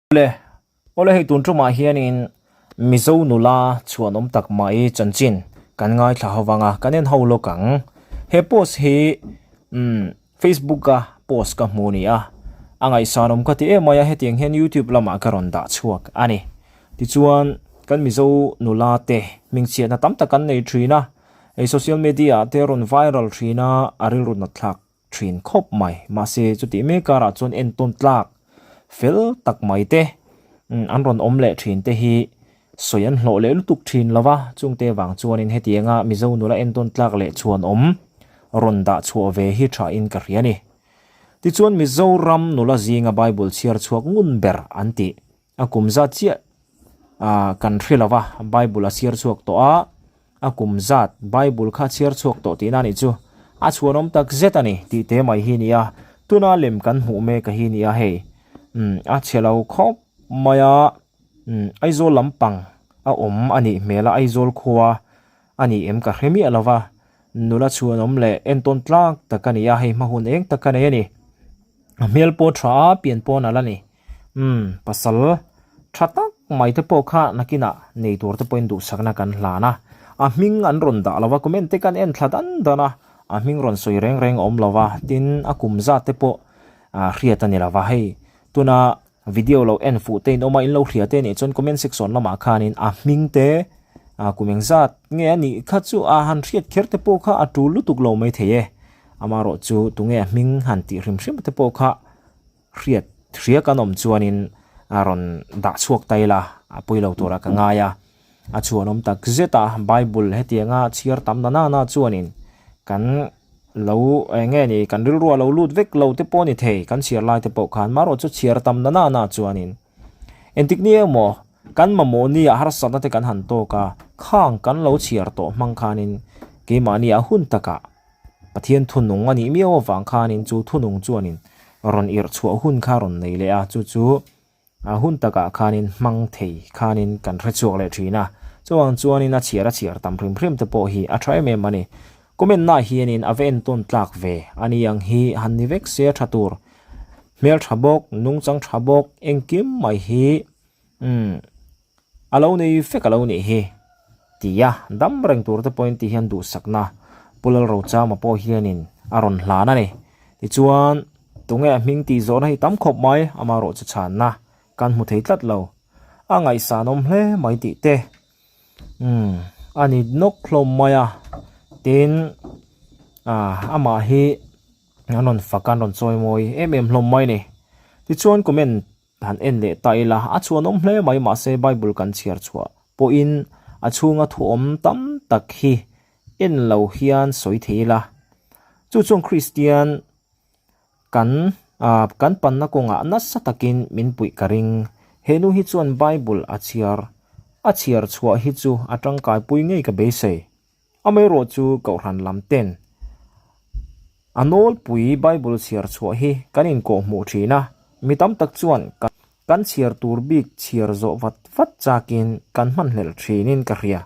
Awle, awle hei tun tumah hianin Mizo nula chhuanawm tak mai chanchin kan ngaithla ho vang a, kan en ho lawk ang. He post hi umm Facebook a post ka hmu a ni a, a ngaihsanawm ka ti em mai a, hetiang hian YouTube lamah ka rawn dah chhuak a ni. Tichuan kan Mizo nula te hmingchhiatna tam tak kan nei thin a, hei social media ah te rawn viral thin a, a rilru nat thlak thin khawp mai. Mahse chutih mek karah chuan entawn tlak fel tak mai te an rawn awm leh thin te hi sawi an hlawh leh lutuk thin lo va, chungte vang chuanin hetianga Mizo nula entawn tlak leh chhuanawm rawn dah chhuah ve hi thain ka hria a ni. Tichuan Mizoram nula zinga Bible chhiar chhuak ngun ber an tih A kum zat chiah ah kan hre lo va, Bible a chhiar chhuak tawh a, a kum zat Bible kha a chhiar chhuak tawh tihna a nih chu. A chhuanawm tak zet a ni tih te mai hi nia, tuna lem kan hmuh mek a hi nia hei. Umm a chhe lo khawp mai a, umm Aizawl lampang a awm a nih hmel a, Aizawl khua a ni em ka hre miah lo va, nula chhuanawm leh entawn tlak tak a ni a, hei hma hun eng tak a nei a ni. A hmel pawh tha a, pian pawh nalh a ni. Umm, pasal tha tak mai te pawh kha nakinah nei tur te pawhin duhsakna kan hlan a. A hming an rawn dah lo va, comment te kan en thla dan dan a, a hming rawn sawi reng reng a awm lo va, tin a kum zat te pawh hriat a ni lo va. Hei tuna video lo en fuh te in awm a, in lo hria te nih chuan comment section lamah khanin a hming te kum engzat nge a nih kha chu a han hriat kher te pawh kha a tul lutuk lo maithei e. Amaherawh chu tunge a hming han tih hrim hrim te pawh kha hriat hria kan awm chuanin a rawn dah chhuak ta ila a pui lo turah ka ngai a, a chhuanawm tak zet a, Bible hetianga chhiar tam na nana chuanin kan lo eng nge ni kan rilru a lo lut vek lo te pawh a ni thei kan chhiar lai te pawh khan marawh chu chhiar tam na nana chuanin engtik ni emaw kan mamawh nia harsatna te kan han tawk a, khang kan lo chhiar tawh hmang khanin keimahni a hun takah. Pathian thunung a nih miau avang khanin chu thunung chuanin rawn irh chhuah hun kha rawn nei leh a, chu chu a hun takah khanin hmang thei khanin kan hre chhuak leh thin a. Chuvang chuanin a chhiar a chhiar tam hrim hrim te pawh hi a tha em em a ni. Comment nah hianin a va entawn tlak ve a ni ang hi han ni vek se a tha tur. Hmel tha bawk, nungchang tha bawk, engkim mai hi umm A lo nei fek a lo nih hi tia dam reng tur te pawhin ti hian duhsakna Pu Lalrochama pawh hianin a rawn hlan a ni. Tichuan, tunge a hming tih zawhna hi tam khawp mai, amaherawh chu chhanna kan hmu thei tlat lo. A ngaihsanawm hle mai tih te umm a ni nawk hlawm mai a, tin ah amah hi an rawn fak a, an rawn chawimawi em em hlawm mai a ni. Tichuan comment Han en leh ta ila, a chhuanawm hle mai mahse Bible kan chhiar chhuah pawhin a chhunga thuawm tam tak hi en lo hian sawi thei ila. Chu chuan Kristian kan kan panna kawngah nasa takin min puih ka ring. He nu hi chuan Bible a chhiar a chhiar chhuah hi chu a tangkaipui ngei ka beisei. Amaherawh chu Kohhran lam ten a nawlpui Bible chhiar chhuah hi kan inkawhhmuh thin a, mi tam tak chuan kan chhiar tur bik chhiar zawh vat vat chakin kan hmanhlel thinin ka hria.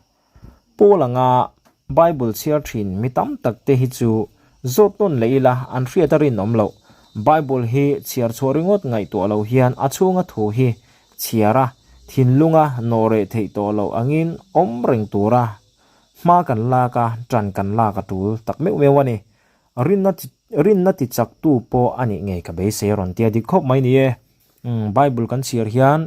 Paul anga Bible chhiar thin mi tam tak te hi chu zawt nawn leh ila an hriat a rinawm loh. Bible hi chhiar chhuah ringawt ngaihtuah lo hian a chhunga thu hi chhiar a, thinlunga nawhreh theih tawh loh angin awm reng tura Hma kan lak a, ṭan kan lak a ṭul tak meuh meuh a ni. Rinna rinna ti chaktu pawh a nih ngei ka beisei a rawn tia dik khawp mai ni e. Umm Bible kan chhiar hian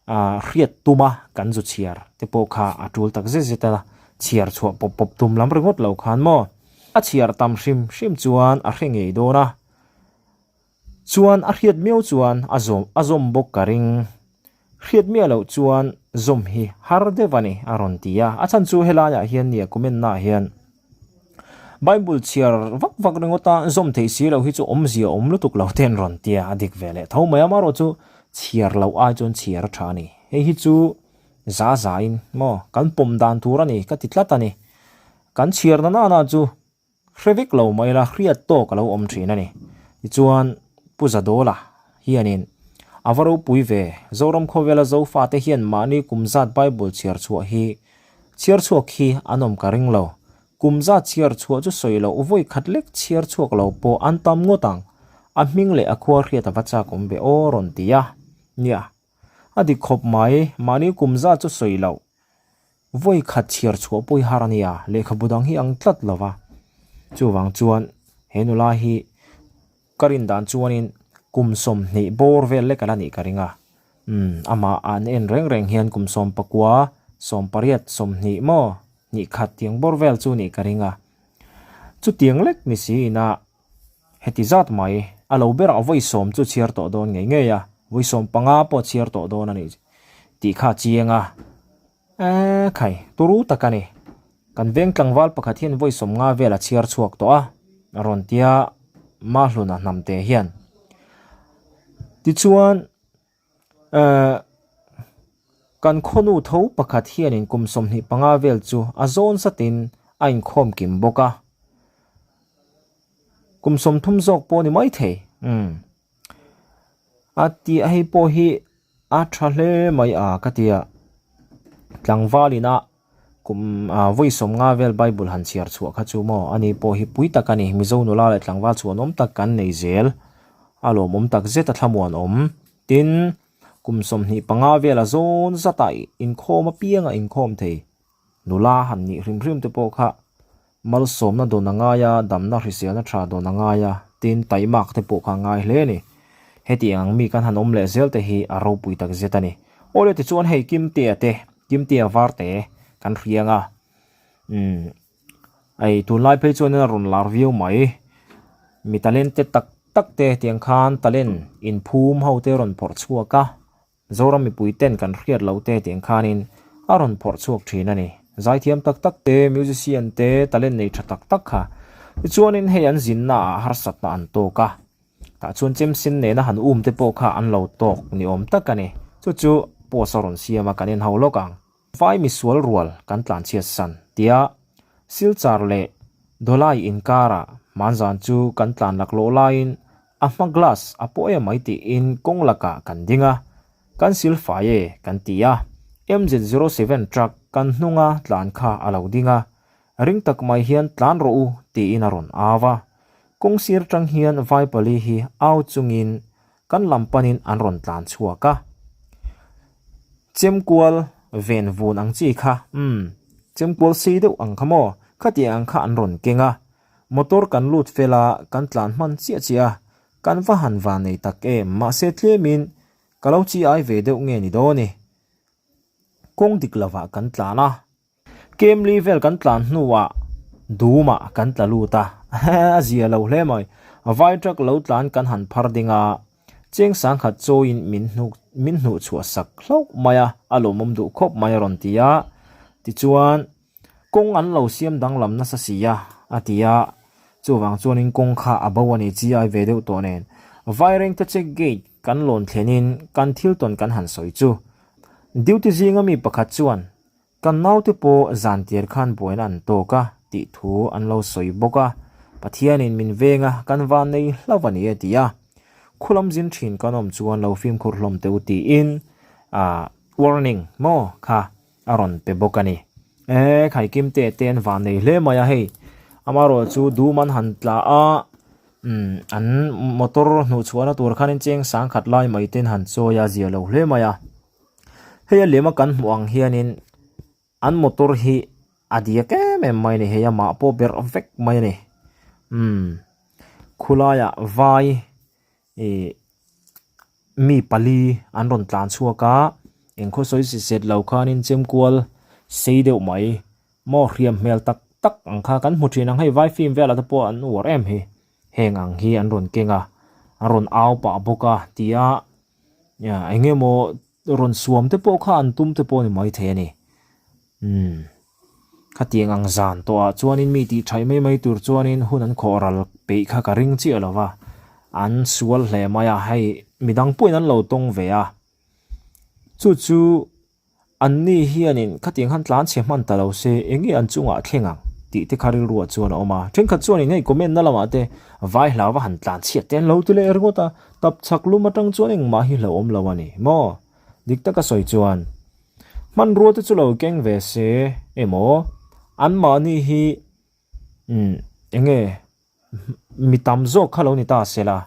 ah hriat tuma kan zu chhiar te pawh kha a ṭul tak zet zet a, chhiar chhuah pawp pawp tum lam ringawt lo khan maw. A chhiar tam hrim hrim chuan a hre ngei dawn a. Chuan a hriat miau chuan a zawm a zawm bawk ka ring. Hriat miah loh chuan zawm hi har deuh a ni a rawn ti a. A chhan chu helaiah hian nia comment naah hian Bible chhiar vak vak ringawt a zawm theih si loh hi chu awmzia awm lutuk lo te an rawn ti a, a dik ve leh tho mai a. Amaherawh chu chhiar loh ai chuan chhiar a tha a ni. Hei hi chu za zain maw kan pawm dan tur a ni ka ti tlat a ni. Kan chhiar na nana chu Hre vek lo mai la, hriat tawk a lo awm thin a ni. Tichuan, Pu Zadawla hianin a va ropui ve, Zoram khawvela Zofate hian mahni kum zat Bible chhiar chhuah hi chhiar chhuak hi an awm ka ring lo. Kum zat chhiar chhuah chu sawi loh vawi khat lek chhiar chhuak lo pawh an tam ngawt ang. A hming leh a khua hriat a va chak awm ve aw rawn ti a. Nia. A dik khawp mai, mahni kum zat chu sawi loh. Vawi khat chhiar chhuah pawh hi har a nia, lehkhabu dang hi ang tlat lo va. Chuvang chuan he nula hi ka rin dan chuanin kum 20 bawr vel lek a la nih ka ring a. Umm, amah an en reng reng hian kum 19, 18, 20 maw, hnih khat tiang bawr vel chu nih ka ring a. Chutiang lek ni siin a Heti zat mai, a lo berah vawi 10 chu chhiar tawh dawn ngei ngei a, vawi 15 pawh chhiar tawh dawn a ni tih kha a chiang a. Eee khai, turu tak a ni. Kan veng tlangval pakhat hian vawi 50 vel a chhiar chhuak tawh a, a rawn tia Mahluna hnamte hian. Tichuan, eee kan khawnu tho pakhat hianin kum 25 vel chu a zawn zatin a inkhawm kim bawk a. Kum 30 zawk pawh a ni maithei. Umm. A ti a hei pawh hi a tha hle mai a ka ti a. Tlangval ina kum ah vawi 50 vel Bible han chhiar chhuah kha chu maw ani pawh hi pui tak a ni. Mizo nula leh tlangval chhuanawm tak kan nei zel. A lawmawm tak zet a thlamuan awm. Tin, kum 25 vel a zawn zatah inkhawm apiang a inkhawm thei. Nula han nih hrim hrim te pawh kha malsawmna dawn a ngai a, damna hriselna tha dawn a ngai a, tin taimak te pawh kha a ngai hle a ni. Hetiang ang mi kan han awm leh zel te hi a ropui tak zet a ni. Awle tichuan hei Kimtea te, Kimtea Varte kan hriang a, umm ei tunlai phei chuan a rawn lar viau mai. Mi talented tak tak te tiang khan talent inphum ho te rawn phawrh chhuak a. Zoram mipui ten kan hriat lo te tiang khanin a rawn phawrh chhuak thin a ni. Zaithiam tak tak te, musician te, talent nei tha tak tak kha. Tichuanin hei an zinna ah harsatna an tawk a. Tah chuan chemsen nena han um te pawh kha an lo tawk ni awm tak a ni. Chu chu post a rawn siam a kan en ho lawk ang. Vai misual rual kan tlanchhiat san tia Silchar leh Dholai inkarah hmanzan chu kan tlan laklawh laiin a hma glass a pawh em mai tiin kawng lakah kan ding a, kan silfai e kan ti a. MZ07 truck kan hnunga tlan kha a lo ding a, ring tak mai hian tlan rawh u tiin a rawn au a. Kawng sir tang hian vai pali hi au chungin kan lam panin an rawn tlan chhuak a. Chemkual ven vun ang chi kha, umm, chemkual sei deuh ang kha maw, khatiang ang kha an rawn keng a. Motor kan lut fel a, kan tlan hman chiah chiah a, kan va han van nei tak em, mahse tlemin ka lo chi ai ve deuh nge ni dawn i. Kawng dik lovah kan tlan a. Kemli vel kan tlan hnuah Dumah kan tla lut a, a zia lo hle mai. Vai truck lo tlan kan han phar ding a, cheng sangkhat chawiin min hnuk min hnuh chhuah sak hlauh mai a, a lawmawm duh khawp mai a rawn ti a. Tichuan, kawng an lo siam danglam nasa si a, a ti a. Chuvang chuanin kawng kha a bo a ni chi ai ve deuh tawh nen. Vairengte check gate kan lawn thlenin kan thil tawn kan han sawi chu. Duty zinga mi pakhat chuan Kan naute pawh zan tir khan buaina an tawk a tih thu an lo sawi bawk a, Pathianin min veng a, kan van nei hlauh a ni e ti a. Khulam zin thin kan awm chuan lo fimkhur hlawm teh u tiin ah warning maw kha a rawn pe bawk a ni. E Khaikim te te an van nei hle mai a hei, amaherawh chu dum an han tla a, umm an motor hnuhchhuahna tur khanin cheng sangkhat lai mai ten han chawi a zia lo hle mai a. Hei a lema kan hmuh ang hianin an motor hi a diak em em mai a ni hei amah pawh berh vek mai a ni umm khulaiah vai ih mi pali an rawn tlan chhuak a engkhaw sawi si set lo khanin chemkual sei deuh mai maw hriam hmel tak tak ang kha kan hmu thin ang hei vai film velah te pawh an uar em hi heng ang hi an rawn keng a an rawn au pah bawk a tia. Eng emaw rawn suam te pawh kha an tum te pawh a ni maithei a ni. Umm khatiang ang zan tawhah chuanin mi tih thaih mai mai tur chuanin hun an khawh ral peih kha ka ring chiah lo va, an sual hle mai a, hei midang pawhin an lo tawng ve a. Chu chu. Anni hianin khatiang han tlan chhe hman ta lo se, eng nge an chungah thleng ang? tih te kha rilruah chuan a awm a. Thenkhat chuanin hei comment na lamah te vai hlau va han tlan chhiat te an lo ti leh ringawt a, tap chhak lum atang chuan engmah hi hlauhawm lo a ni maw? Dik taka sawi chuan hmanrua te chu lo keng ve se emaw anmahni hi umm eng nge mi tam zawk kha lo ni ta se la,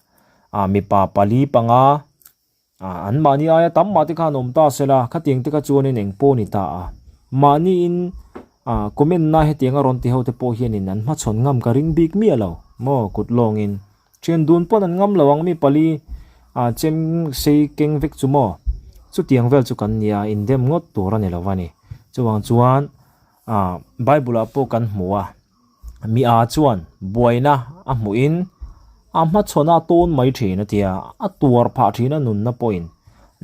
ah mipa pali panga. An mahni aia tam mah te khan awm ta se la, khatiang te kha chuanin eng pawh a ni ta a. Mahniin comment na hetiang a rawn ti ho te pawh hianin an hmachhawn ngam ka ring bik miah lo maw kut lawngin. Thian dun pawn an ngam lo ang mi pali chem sei keng vek chu maw. Chutiang vel chu kan nia indem ngawt tur a ni lo a ni. Chuvang chuan Bible ah pawh kan hmu a. Mi a chuan buaina a hmuhin a hmachhawn a tawn mai thin a tia, a tuar phah thin a nunna pawhin.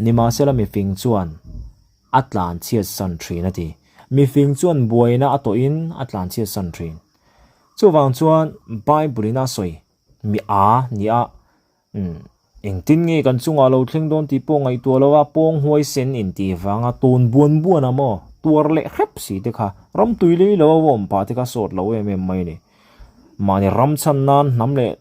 Nimahsela mifing chuan a tlanchhiat san thin a ti. Mifing chuan buaina a tawhin a tlanchhiat san thin. Chuvang chuan Bible in a sawi mi a nia Umm, engtin nge kan chungah lo thleng dawn tih pawh ngaihtuah lo a, pawng huaisen intih vanga tawn buan buan a maw? Tuar leh hrep si te kha, ram tui lei lo a awm pah te kha sawt lo em em mai a ni. Mahni ram chhan nan hnam leh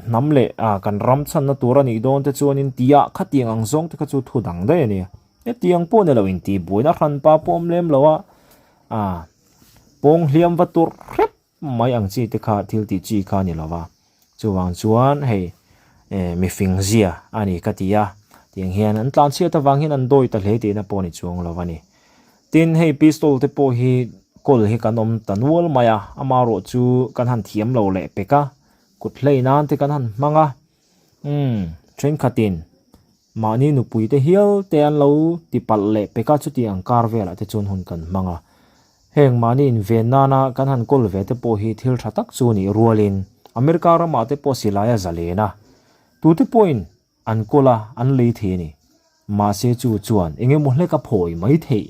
hnam leh ah kan ram chhanna tur a nih dawn te chuanin tihah khatiang ang zawng te kha chu thu dang daih a ni. Hetiang pawh ni lo intih buaina hranpa pawh awm lem lo a, ah pawng hliam va tur hrep mai ang chi te kha thil tih chi kha a ni lo va, chuvang chuan hei eh mifing zia a ni ka ti a, tiang hian an tlan chhiat avang hian an dawi ta hle tihna pawh a ni chuang lo a ni. Tin, hei pistol te pawh hi kawl hi kan awm ta nual mai a, amaherawh chu kan han thiam lo leh pek a, kut hlei nan te kan han hmang a, umm thenkhatin Mahni nupui te hial te an lo ti palh leh pek a, chutiang kar velah te chuan hun kan hmang a. Heng mahni inven nana kan han kawl ve te pawh hi thil tha tak chu nih rualin America ramah te pawh silai a zalen a, tute pawhin an kawl a, an lei thei a ni. Mahse chu chuan eng emaw hlek a phawi mai theih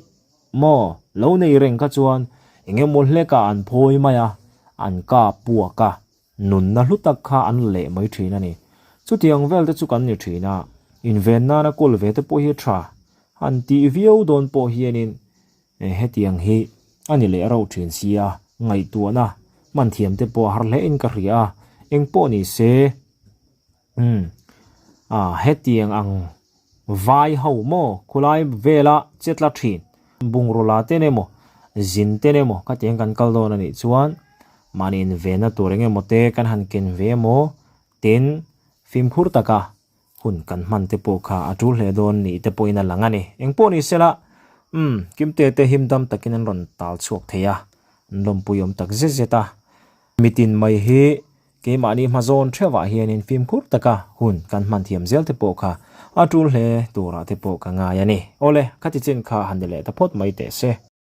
maw? Lo nei reng kha chuan eng emaw hlekah an phawi mai a, an kap puak a. Nunna hlu tak kha an la leh mai thin a ni. Chutiang vel te chu kan ni thin a, inven nana kawl ve te pawh hi a tha. Han tih viau dawn pawh hianin hetiang hi a ni leh rauh thin sia, ngaihtuahna hman thiam te pawh a har hle in ka hria a, eng pawh ni se umm ah hetiang ang vai ho maw khulai vela che tla thin bungraw la ten emaw zin ten emaw khatiang kan kal dawn a nih chuan mahni invenna tur eng emaw te kan han ken ve emaw tin fimkhur taka hun kan hman te pawh kha a tul hle dawn nih te pawhin a lang a ni. Engpawh ni sela umm Kimte te himdam takin an rawn tal chhuak thei a, an lawmpui awm tak zet zet a. Mitin mai hi Keimahni hmazawn theuhah hianin fimkhur taka hun kan hman thiam zel te pawh kha a tul hle turah te pawh ka ngai a ni. Awle, khati chin kha han ni leh ta phawt mai teh se.